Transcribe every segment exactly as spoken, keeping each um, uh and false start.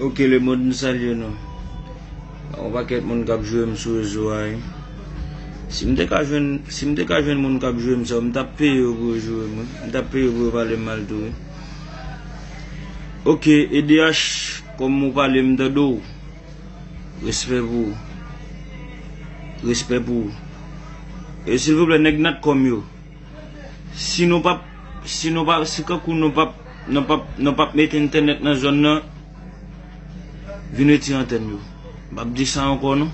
Ok, lemonn, m salye nou. Yon pakèt moun k ap joure m sou rezo a, wi. Si m te ka jwenn, si m te ka jwenn moun k ap joure m sa yo, m t ap peye yo pou yo joure m, wi. M t ap peye yo pou yo pale m mal tou, wi. Ok, E D H, kòm ou pale, m tande w. Respè pou ou. Respè pou ou. E silvouplè, nèg Natcom yo. Si nou p ap, si nou pa, si kankou nou p ap, nou p ap, nou p ap mete entènèt nan zòn nan, vin retire antèn yo. M p ap di sa ankò non.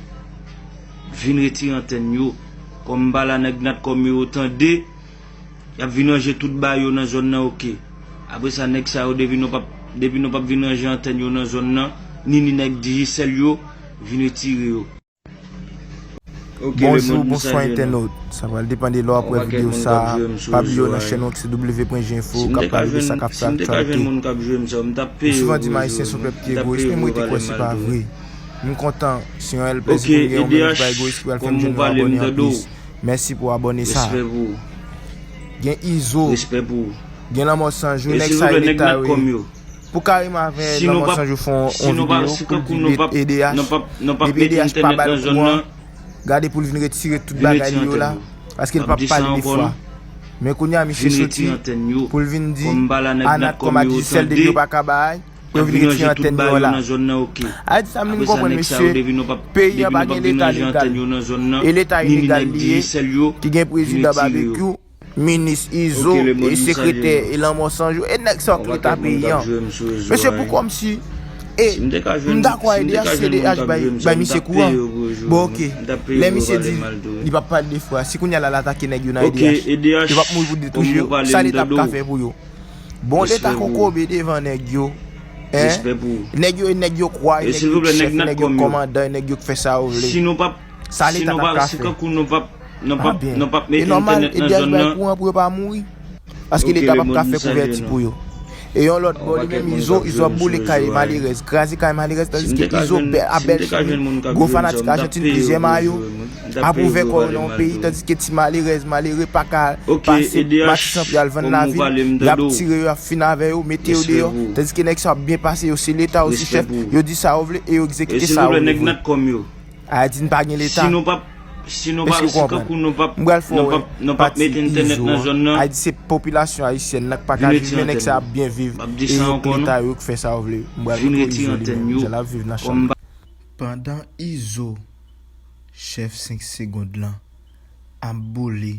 Vin retire antèn yo. Kòm m pale a nèg Natcom yo, tande, y ap vin ranje tout bagay yo nan zòn nan, ok. Apre sa, nèg sa yo, depi nou p ap, depi nou p ap vin ranje antèn yo nan zòn nan, ni, ni nèg Digicel yo, vin retire yo. Ok, bonjou, lemonn, m bonswa salye nou. Entènot. Sa pral depann de lè w ap wè videyo sa a. Pa bliye w nan chèn nou ki se W pwen G Info, k ap pale de sa k ap fè aktyalite. Nou souvan di m Ayisyen se yon pèp ki egoyis, men m rete kwè se pa vre. M kontan, se yon rèl plèzi pou m gen yon moun ki pa egoyis ki pral fè m jwenn yon abòne anplis. Mèsi pou abòne sa a. Gen Izo, gen Lanmò San Jou, nèg sa yo leta yo ye. Pou Karim avè Lanmò San Jou fè yon videyo pou l di E D H, depi E D H pa ba l kouran, gade pou l vin retire tout bagay li yo la, paske l p ap pale de fwa. Men kounye a misye soti pou l vin di a Natcom a Digicel depi yo pa ka bay, pou yo vin retire antèn yo la. A di sa m vin konprann, mesye, peyi a pa gen leta legal. E leta ilegal li ye, ki gen prezidan Babekyou, minis Izo, e sekretè, e Lanmò San Jou, e nèg sa yo k leta peyi an. Mesye, pou kòmsi, e m dakò a E D H, si E D H bay, bay misye kouran. Bon, ok. Lè misye di li p ap pale de fwa, si kounye a l al atake nèg yo nan E D H, yo p ap mouri pou detouche yo, sa leta ap ka fè pou yo? Bon, leta kokobe devan nèg yo. Hein? Nèg yo, nèg yo kwa, nèg yo k chèf, nèg yo k kòmandan, nèg yo k fè sa yo vle. Sa leta p ap ka fè. Ah, byen. E nòmal, E D H bay kouran pou yo pa mouri. Paske leta p ap ka fè kouvèti pou yo. E yon lòt bò, li menm Izo, Izo ap boule kay malerèz, kraze kay malerèz, tandiske Izo bè-, a bèl fini, gwo fanatik Ajantin, plizyè mayo, ap ouvè kò yo nan yon peyi, tandiske ti malerèz, malere pa ka pase, mache san pye al vann lavi, y ap tire yo, y ap fin avè yo, mete yo deyò, tandiske nèg sa ap byen pase, yo se leta, yo se chèf, yo di sa yo vle e yo egzekite sa yo vle vre. Ayiti n pa gen leta. Èske w konprann? M pral fè w wè pati Izo a. Ayiti se popilasyon ayisyèn nan k pa ka viv, men nèg sa ap byen viv. E yo k leta yo, yo k fè sa yo vle. M pral montre w Izo li menm, jan l ap viv nan chanm li. Pandan Izo, chèf senk segond lan, ap boule,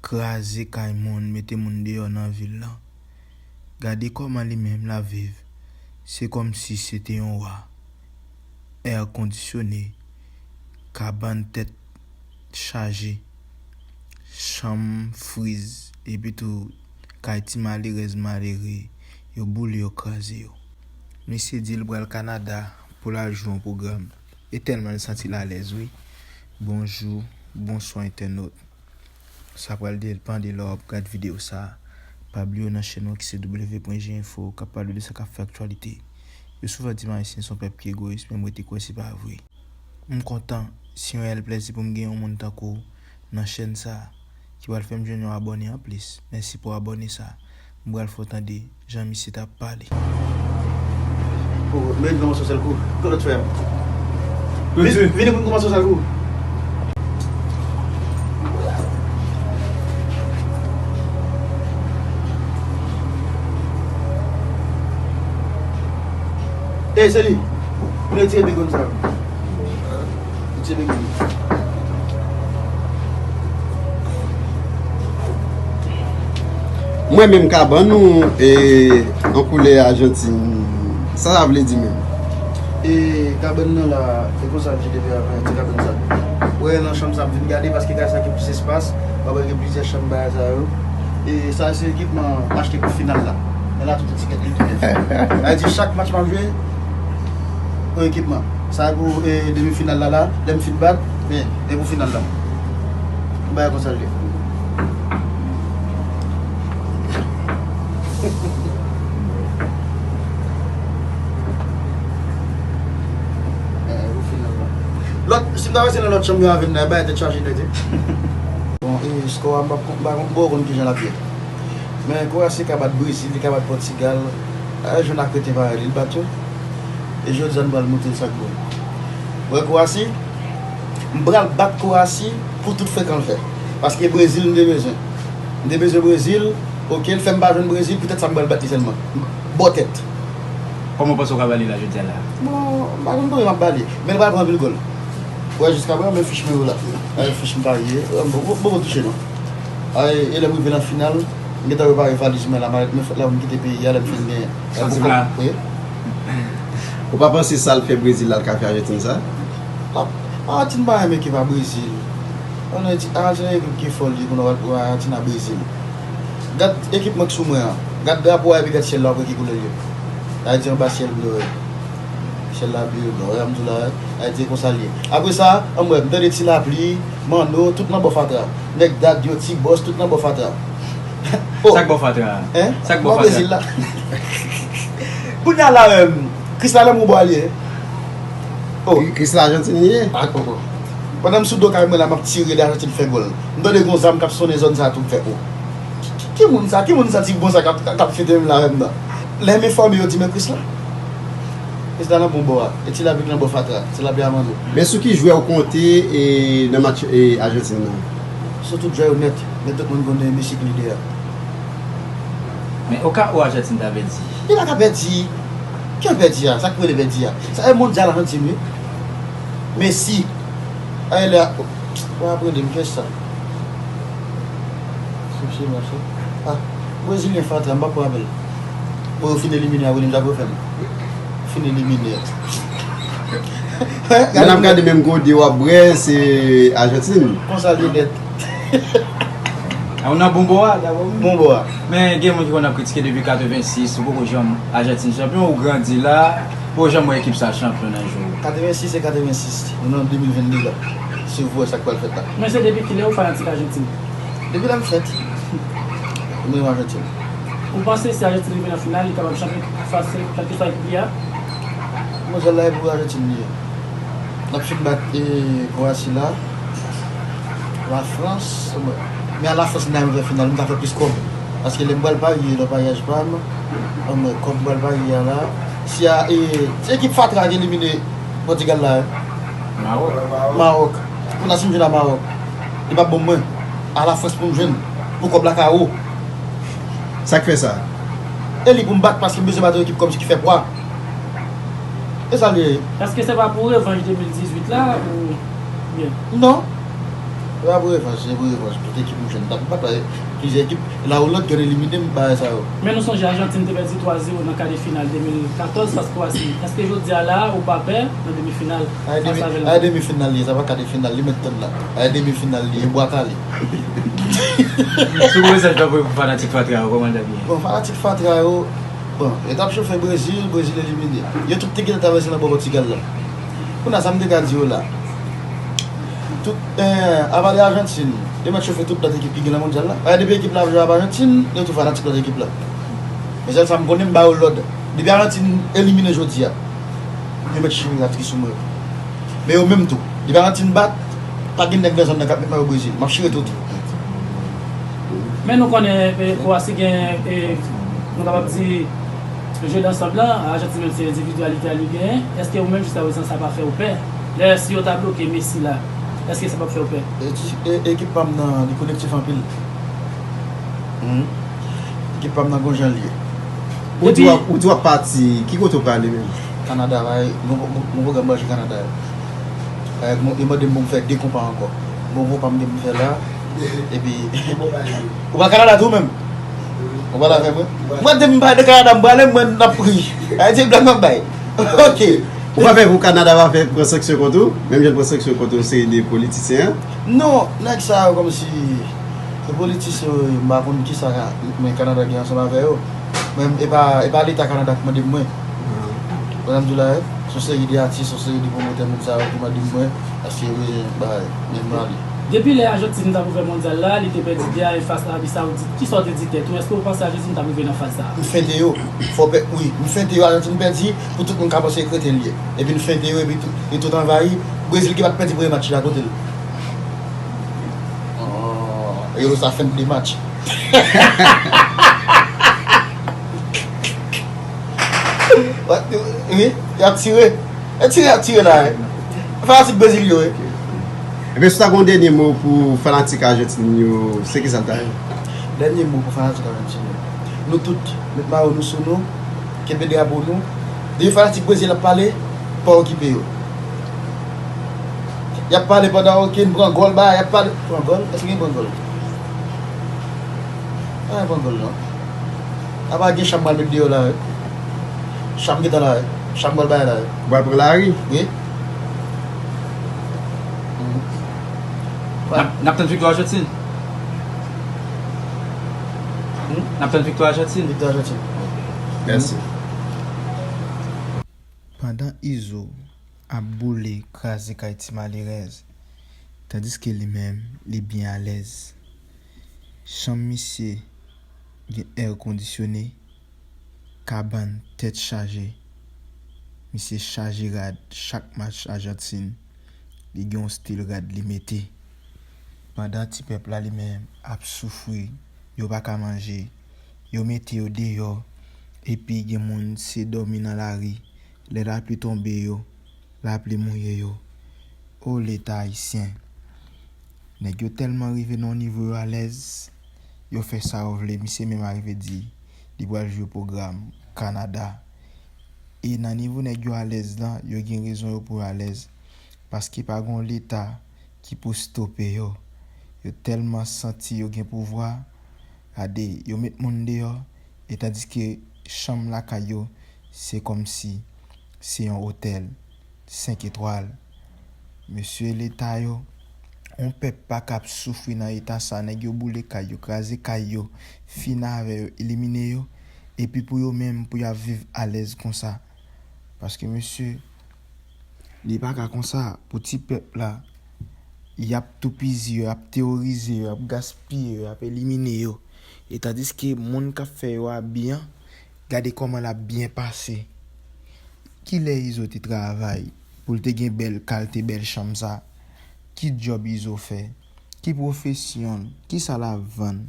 kraze kay moun, mete moun deyò nan vil lan. Gade kòman li menm l ap viv. Se kòmsi se te yon wa. Èkondisyone, kabann tèt chaje, chanm friz, epi tou kay ti malerèz malere, yo boule, yo kraze yo. Misye di l pral Kanada pou l al jwe yon pwogram. E tèlman l santi l alèz, wi. Bonjou, bonswa, entènot. Sa pral depann de lè w ap gad videyo sa a. Pa bliye w nan chèn nou ki se W pwen G Info, k ap pale de sa k ap fè aktyalite. Yo souvan di m Ayisyen se yon pèp ki egoyis, men m rete kwè se pa vre. M kontan, se yon reyèl plèzi pou m gen yon moun tankou w nan chèn sa a, ki pral fè m jwenn yon abòne anplis. Mèsi pou abòne sa a. M pral fè w tande jan misye t ap pale. Oh, men vin kòmanse yon sèl kou. Kote lòt frè m? Vin, vin pou n kòmanse yon sèl kou. Ey, se li. Vin retire big gun sa yo. Mwen menm kabann ou e, an koulè Ajantin, sa sa vle di menm? E kabann nan la, e konsa l te vle avè ti kabann sa. Ou wè nan chanm sa ap vin gade paske kay sa gen plis espas, w ap wè gen plizyè chanm bagay sa yo. E sa se ekipman m achte pou final la. Men la tout etikèt li tou nèf. Sa vle di chak match m ap jwe, yon ekipman. Sa e pou, e, demi final la la, lè m fin bat, men, e pou final la. Yon bagay konsa l ye. E, pou final la. Lòt, si m ta pase nan lòt chanm yo avè m nan, e bagay tèt chaje nèt, wi. Bon, e, skò a, m pa, m pa, m pa konn kijan l ap ye. Men Kroyasi ka bat Brezil, li ka bat Pòtigal. A, jwenn ak rete parèy li, li bat yo. E jodi a, nou pral montre l sa k bon. Ou wè Kowasi? M pral bat Kowasi pou tout frekan l fè. Paske Brezil, m te bezwen. M te bezwen Brezil, oke, l fè m pa jwenn Brezil, poutèt sa m pral bat li sèlman. Bò tèt. Kòman w panse w ka ba li la jodi a la? Bon, m pa konn konbyen m ap ba li, men l pral pran anpil gòl. Ou wè jiskaprezan, men fich mwen yo la. Ay, fich m pa ye. Bon, bon, bon, touche non. Ay, e lè m rive nan final, m gentan prepare valiz mwen la, malèt mwen fèt la pou m kite peyi a, lè m fin gen. Sòti la. Wi. Ou pa panse sa l fè Brezil la, l ka fè Ajantin sa? A, Ajantin pa menm ekip a Brezil. Ajantin, Ajantin yon ekip ki fò, li konn wè Ajantin a Brezil. Gad ekip mwen k sou mwen an. Gad drapo a epi gad syèl la, w ap wè ki koulè l ye. Ayiti anba syèl blo. Syèl la blo, blo. Wè, m di w la, Ayiti e konsa l ye. Apre sa, anmwè, m tande ti lapli, Manno, tout nan bò fatra. Nèg Dad yo, Ti Bòs, tout nan bò fatra. Oh. Sa k bò fatra? Hein? Sa k bò fatra? Bò Brezil la. Kounye a la menm, Krisla nan bon bò a li ye. Oh. Krisla Ajantin li ye? Ah, oh, oh. Pandan m sou do kay mwen la, m ap tire lè Ajantin fè gòl. M tande gon zam k ap sonnen zòn sa tou, m fè, oh. Ki, ki, ki moun sa? Ki moun sa, ti bon sa k ap, k ap fete menm la menm nan? Lè m enfòme yo di men Krisla. Krisla nan bon bò a. E ti lapli k nan bò fatra. Ti lapli a Manno. Men sou ki jwè ou konte e nan match e Ajantin nan? Sou tout jwè yo nèt. Men tout moun konnen Messi ki lidè a. Men oka o Ajantin ta pèdi? Li pa ka pèdi. Ki pèdi a? Sa k rele pèdi a? Sa e mondyal Ajantin wi. Messi. Ay lè a. Bon, apre de m fè sa. Sou se mache. Ah, Brezilyen fatra, m pa pran avè l. Bon, yo fin elimine a, William Jacques fè m. Fin elimine. Men n ap gade menm gode w ap bwè, se Ajantin. Konsa l ye nèt. A, ou nan bon bò a, dabò. Bon bò a. Men gen moun ki konn ap kritike depi katrevensis, ou poko janm Ajantin chanpyon, ou grandi la, poko janm wè ekip sa chanpyon nan jou. Katrevensis e katrevensis, nou nan de mil vennde la. Si w vwè sa k pral fèt la. Men se depi kilè ou fanatik Ajantin? Depi lè m fèt. M renmen Ajantin. Ou panse si Ajantin rive nan final, li kapab chanpyon fas kèlkeswa ekip li a? Mondyal la e pou Ajantin li ye. N ap fin bat e Krowasi la, Lafrans, men a Lafrans m ta renmen fè final, m ta fè plis kòb. Paske lè m pral parye nan paryaj pa m, kòb m pral parye a la, si a e, se ekip fatra ki elimine Pòtigal la, wi. Mawòk. Mawòk. Kounye a si m jwenn a Mawòk, li p ap ban m mwen. A Lafrans pou m jwenn. Pou kòb la ka wo. Sa k fè sa? E li pou m bat paske m bezwen bat yon ekip kòmsi ki fè pwa. E sa l ye. Èske se pa pou revanj de mil dizuit la oubyen? Non. Se pa pou revanj, se pou revanj. Tout ekip m jwenn m t ap bat, plizyè ekip. La Olland genlè elimine m bagay sa yo. Men nou sonje Ajantin te pèdi twa zewo nan ka de final de mil katòz fas Krowasi. Èske jodi a la ou pa pè nan demi final fas avè l ankò? A demi final li ye, sa pa ka de final, li mèt tann la. A demi final li ye, bwa kale. Si w gon mesaj w ta voye pou fanatik fatra yo, kòmandan byen. Bon, fanatik fatra yo, bon, yo t ap chofe Brezil, Brezil elimine. Yo tout te gentan travèse nan bò Pòtigal la. Kounye a sa m te ka di yo la. Tout, eh, apa de Ajantin, yo mèt chofe tout lòt ekip ki gen nan mondyal la. Paske depi ekip la ap jwe ap Ajantin, yo tou fanatik lòt ekip la. E sèl sa m konnen, m ba yo lòd. Depi Ajantin elimine jodi a, yo mèt chire rat ki sou mwen yo. Men yo menm tou, depi Ajantin bat, pa gen nèg nan zòn nan k ap met mayo Brezil. M ap chire tout. Men nou konnen, eh, Krowasi gen, eh, nou kapab di, jeu d'ensemble la, Ajantin menm se endividyalite a li genyen. Èske ou menm jiskaprezan sa pa fè w pè? Dayè, si yo ta bloke Messi la, èske sa p ap fè w pè? E, e, ekip pa m nan, li kolektif anpil. Hmm. Ekip pa m nan gon jan l ye. Ou di w ap, ou di w ap pati, ki kote w prale menm? Kanada, bay, gon, gon, gon pwogram manje Kanada yo. Bay, gon, yo mande m pou m fè de konpa ankò. Gon konpa m gen pou m fè la. Epi, ou pral Kanada tou menm? Ou pral avè mwen? Mwen, depi m pale de Kanada, m prale, mwen, n ap ri. Ay, se blag m ap bay. Ok. Ou pa pè pou Kanada pa fè pran sanksyon kont ou? Menm jan l pran sanksyon kont yon seri de politisyen an? Non, nèg sa yo kòmsi se politisyen yo ye, m pa konn kisa ka, men Kanada gen ansanm avè yo. Men e pa, e pa Leta Kanada k mande m mwen. Ou konprann sa m di w la, eh? Se yon seri de atis, yon seri de pwomotè, moun sa yo ki mande m mwen, paske yo bezwen bagay, men m prale. Depi lè Ajantin t ap ouvè mondyal la, li te pèdi de a en fas Arabi Saoudit. Kisa w te di tèt ou? Èske w panse Ajantin t ap rive nan faz sa a? M fente yo. Fò pè, wi, m fente yo, Ajantin pèdi, pou tout moun ka panse e kreten l ye. Epi m fente yo, epi tout, e tout anvayi. Brezil ki pa t pèdi premye match la kote l? Oh, e yo sa fente de match. Wi, y ap tire. E tire y ap tire la, wi. Fanatik Brezil yo, wi. Ebyen, si w ta gen yon dènye mo pou fanatik Ajantin yo, se ki sa l ta ye? Dènye mo pou fanatik Ajantin yo. Nou tout, met mayo nou sou nou, kenbe drapo nou. Depi fanatik Brezil ap pale, pa okipe yo. Y ap pale pandan okenn pran gòl ba, y ap pale. Pran gòl? Èske gen pran gòl? Pa gen pran gòl, non. Apa gen chanm pral met deyò la, wi. Chanm gentan la, wi. Chanm pral bay la, wi. Ou pral pran lari? Wi. N ap, n ap tann viktwa Ajantin. Hmm? N ap tann viktwa Ajantin. Viktwa Ajantin. Mèsi. Pandan Izo ap boule, kraze kay ti malerèz, tandiske li menm, li byen alèz. Chanm misye gen èr kondisyone, kabann tèt chaje. Misye chaje rad chak match Ajantin, li gen yon stil rad li mete. Pandan ti pèp la li menm ap soufri, yo pa ka manje, yo mete yo deyò, epi gen moun se dòmi nan lari, lè lapli tonbe yo, lapli mouye yo. O Leta ayisyen! Nèg yo tèlman rive nan yon nivo yo alèz, yo fè sa yo vle, misye menm arive di li pral jwe pwogram Kanada. E nan nivo nèg yo alèz lan, yo gen rezon yo pou yo alèz, paske pa gen yon Leta ki pou stope yo. Yo tèlman santi yo gen pouvwa, gade, yo met moun deyò, e tandiske chanm lakay yo, se kòmsi se yon otèl senk etwal. Mesye Leta yo, yon pèp pa ka ap soufri nan eta sa, nèg yo boule kay yo, kraze kay yo, fini avè yo, elimine yo, epi pou yo menm, pou y ap viv alèz konsa. Paske, mesye, li pa ka konsa pou ti pèp la, y ap toupizi yo, y ap teworize yo, y ap gaspiye yo, y ap elimine yo. E tandiske moun k ap fè yo abi an, gade kòman l ap byen pase. Kilè Izo te travay pou l te gen bèl kalte, bèl chanm sa? Ki djòb Izo fè? Ki pwofesyon l? Kisa l ap vann?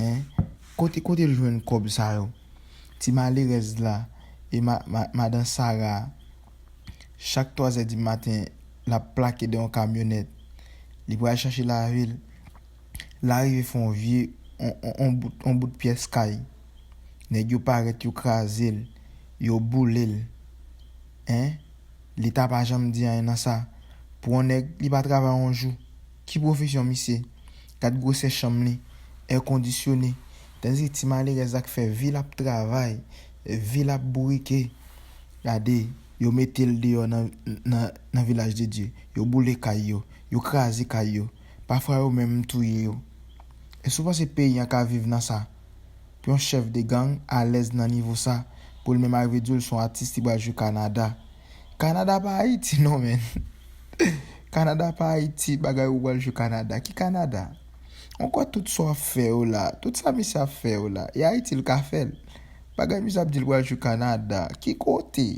Hein? Kote, kote l jwenn kòb sa yo? Ti malerèz la e ma, ma, madan Sara, chak twazè di maten, l ap plake dan yon kamyonèt. Li pral chache lavi l. L arive fè yon vye, on, on, on bout, on bout pyès kay. Nèg yo parèt, yo kraze l, yo boule l. Hein? Leta pa janm di anyen nan sa. Pou yon nèg, li pa travay yon jou. Ki pwofesyon misye? Gad gwosè chanm li, èr kondisyone. Tandiske ti malerèz la k fè vi l ap travay, vi l ap bourike. Gade, yo mete l deyò nan, nan, nan vilaj de Dye. Yo boule kay yo, yo kraze kay yo. Pafwa yo menm touye yo. Èske w panse peyi an ka viv nan sa? Pou yon chèf de gang alèz nan nivo sa, pou l menm arive di w l se yon atis, li pral jwe Kanada. Kanada pa Ayiti non, menn. Kanada pa Ayiti, bagay ou pral jwe Kanada. Ki Kanada? Ou kwè tout sa w ap fè yo la, tout sa misye ap fè yo la, e Ayiti l ka fè l. Bagay misye ap di l pral jwe Kanada, ki kote?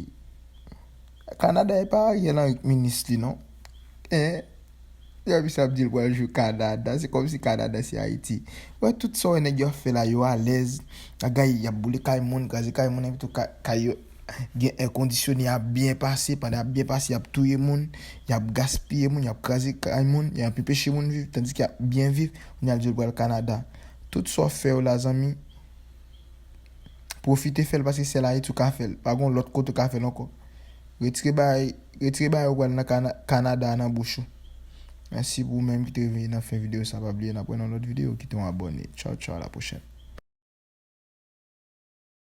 Kanada e pa Ariel Henry k minis li non. Eh, misye ap di l pral jwe Kanada, se kòmsi Kanada se Ayiti. Wè tout sa w wè nèg yo ap fè la, yo alèz. Bagay, y ap boule kay moun, kraze kay moun, epi tou ka-, kay yo gen èr kondisyone, y ap byen pase, pandan y ap byen pase, y ap touye moun, y ap gaspiye moun, y ap kraze kay moun, y ap enpeche moun viv, tandiske y ap byen viv, kounye a l di yo l pral Kanada. Tout sa w ap fè yo la, zanmi, pwofite fè l paske sèl Ayiti ou ka fè l. Pa gen yon lòt kote ou ka fè l ankò. Retire bagay, retire bagay ou pral nan Kana-, Kanada a nan bouch ou. Mèsi pou ou menm ki te rive nan fen videyo sa. Pa bliye n ap wè nan lòt videyo. Kite yon abòne. Tchaw, tchaw, a la pwochèn.